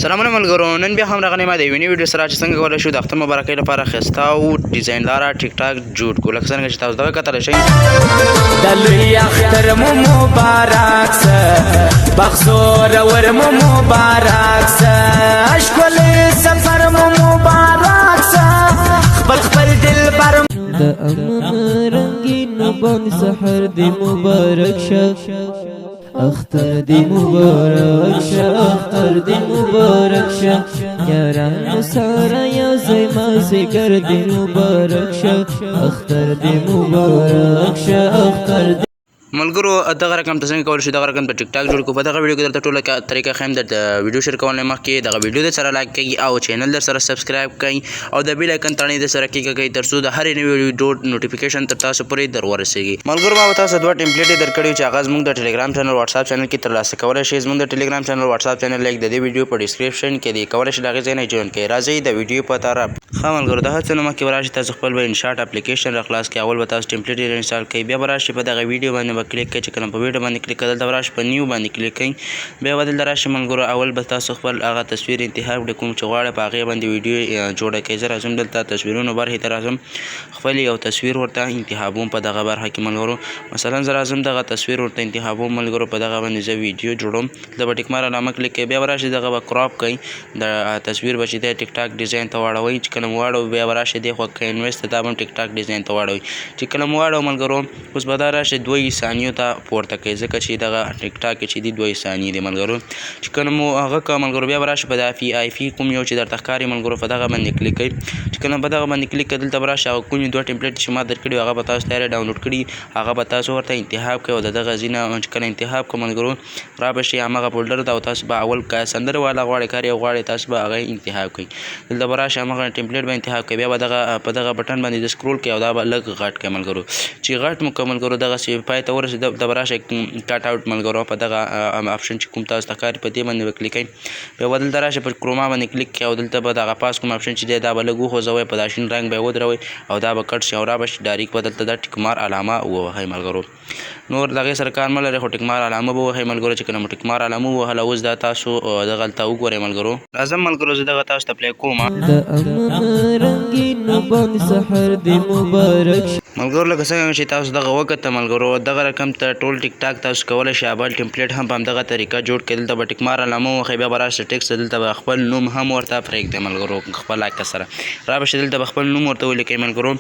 سلامونه ملګرو، نن بیا هم راغلی ما د یوې نوې ویډیو سره چې څنګه کولی شو د اختر مبارکۍ لپاره ښایسته او ډیزاین داره ټیک ټاک جوړ کړو، لکه څنګه چې تاسو دغه کتلی شئ. د لوی اختر مو مبارک سه، بخزور ور مو مبارک سه، ښکلی سفر مو مبارک سه، خپل خپل دل بر. د امن رنگین باندې سحر دی مبارک شه، اختر دی مبارک شه، اختر دی مبارک شه، یارانو سره یو ځای مازیګر دی مبارک شه، اختر دی مبارک شه، اختر دی. ملګرو، دغه رقم ته څنګه کول شو دغه رقم په ټیک ټاک جوړ کو؟ په دغه ویډیو کې درته ټوله طریقه ښیم. د ویډیو شیر کول نه مخکې دغه ویډیو در سره لایک کړئ او چینل در سره سبسکرایب کړئ او د بیل آیکن تڼۍ در سره کیکاږئ، تر څو د هرې نوې ویډیو نوټیفیکیشن تر تاسو پورې در ورسیږي. ملګرو، ما به تاسو دوه ټیمپلیټ درکړي چې هغه زموږ د ټلګرام چینل، واتساپ چینل کې ترلاسه کولای شئ. زموږ د ټلګرام چینل، واتساپ چینل لینک د دې ویډیو په ډیسکریپشن کې دی، کولای شئ د هغې ځای نه جوین کړئ. راځئ د ویډیو په طرف. ښه ملګرو، د هر څه نه مخکې به راشئ، تاسو خپل به انشاټ اپلیکیشن را خلاص کړئ. اول به تاسو ټیمپلیټ انسټال کړئ، بیا به راشئ په دغه ویډیو باندې به کلیک کړئ. چې کله په ویډیو باندې کلیک کړئ، دلته به راشئ په نیو باندې کلیک کړئ. بیا به دلته راشئ ملګرو، اول به تاسو خپل هغه تصویر انتخاب کړئ کوم چې غواړئ په هغې باندې ویډیو جوړه کړئ. زه راځم دلته تصویرونو برخې ته، راځم خپل یو تصویر ورته انتخابوم په دغه برخه کې. ملګرو، مثلا زه راځم دغه تصویر ورته انتخابوم. ملګرو، په دغه باندې زه ویډیو جوړوم. دلته به ټیک مار علامه کلیک کړئ، بیا به راشئ دغه به کراپ کړئ، د تصویر به چې دی ټیک ټاک ډیزاین ته واړوئ. چې کله مو واړوئ، بیا به راشئ دې خوا کینویس ته، دا به هم ټیک ټاک ډیزاین ته واړوئ. چې کله مو واړوئ ملګرو، اوس به دا راشي 2 ثانیو ته پورته کوي، ځکه چې دغه ټیک ټاک چې دی 2 ثانیې دی. ملګرو، چې کله مو هغه کا ملګرو، بیا به راشي په دا پی آی پی کوم یو چې درته ښکاري ملګرو، په دغه باندې کلیک کړئ. چې کله په دغه باندې کلیک کړئ، دلته به راشي هغه کومې دوه ټیمپلیټ چې ما درکړي، هغه به تاسو تیار ډاونلوډ کړي، هغه به تاسو ورته انتخاب کړئ. او د دغه ځینه چې کله انتخاب کړئ ملګرو، را به شي هماغه فولډر ته او تاسو به اول که سندره والا غواړئ، کار یو غواړئ، تاسو به هغه انتخاب کړئ. دلته به راشي هماغه ټیمپلیټ به انتخاب کړئ، بیا به دغه په دغه بټن باندې د سکرول کړئ او دا به لږ غټ کړئ. ملګرو، چې غټ مو کړ ملګرو، دغسې پای ته ورسېد، دلته به راشي کټ آوټ. ملګرو، په دغه آپشن چې کوم تاسو ته ښکاري، په دې باندې به کلیک کړئ. بیا به دلته راشي په کروما باندې کلیک کړئ او دلته به دغه پاس کوم آپشن چې دی، دا به لږ وخوځوئ، په دا شین رنګ به یې ودروئ او دا به کټ شي او را به شي ډایرک به دلته د ټیک مار علامه ووهئ. ملګرو، نور دغې سره کار مه لرئ، خو ټیک مار علامه به ووهئ. ملګرو، چې کله مو ټیک مار علامه ووهله، اوس دا تاسو دغلته وګورئ. ملګرو، راځم ملګرو، زه دغه تاسو ته پلی کوم. د امن رنگین باندې سحر دی مبارک شه. ملګرو، لکه څنګه چې تاسو دغه وکته ملګرو، دغه رقم ته ټول ټیک ټاک تاسو کولی شئ بل ټیمپلیټ هم په همدغه طریقه جوړ کړئ. دلته به ټیک مار علامه ووهئ، بیا به راشئ ټیکس، دلته به خپل نوم هم ورته پرېږدئ. ملګرو، خپل عکس سره را به شئ، دلته به خپل نوم ورته ولیکئ. ملګرو،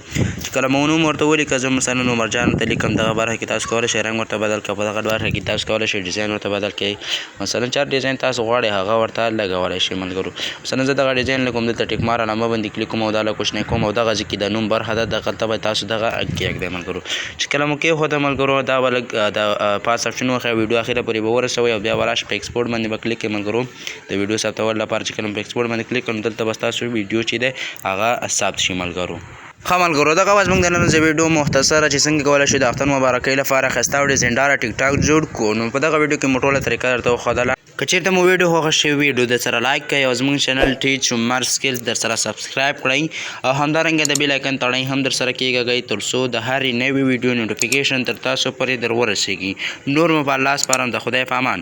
چې کله مو نوم ورته ولیکه، زه مثلا عمر جان ته لیکم. دغه برخه کې تاسو کولی شئ رنګ ورته بدل کړئ، په دغه برخه کې تاسو کولی شئ ډیزاین ورته بدل کړئ. مثلا چا ډیزاین تاسو غواړئ، هغه ورته لګولی شئ. ملګرو، مثلا زه دغه ډیزاین لګوم، دلته ټیک مار علامه باندې کلیک کوم او دا له کوچنی کوم او دغه ځای کې د نوم برخه ده، دغلته به تاسو دغه کېږدئ. ملګرو، چې کله مو کېښوده ملګرو، دا به لږ د پاس آپشن وښیي، ویډیو اخره پورې به ورسوئ او بیا به راشئ په ایکسپورټ باندې به کلیک کړئ. ملګرو، د ویډیو ثبتولو لپاره چې کله په ایکسپورټ باندې کلیک کړئ، دلته به ستاسو ویډیو چې دی هغه ثبت شي. ملګرو، ښه ملګرو، دغه وه زموږ د نن ورځې ویډیو مختصره چې څنګه کولی شو د اختر مبارکۍ لپاره ښایسته او ډیزاینډاره ټیک ټاک جوړ کړو. نو په دغه ویډیو کې مو ټوله طریقه درته وښودله. که چېرته مو ویډیو خوښه شوې، ویډیو در سره لایک کړئ او زموږ چینل ټیچ عمر سکیلز در سره سبسکرایب کړئ او همدارنګه د بیل آیکن تڼۍ هم در سره کیږئ، تر څو د هرې نوې ویډیو نوټیفیکیشن تر تاسو پورې در ورسیږي. نور مو په الله سپارم، د خدای په امان.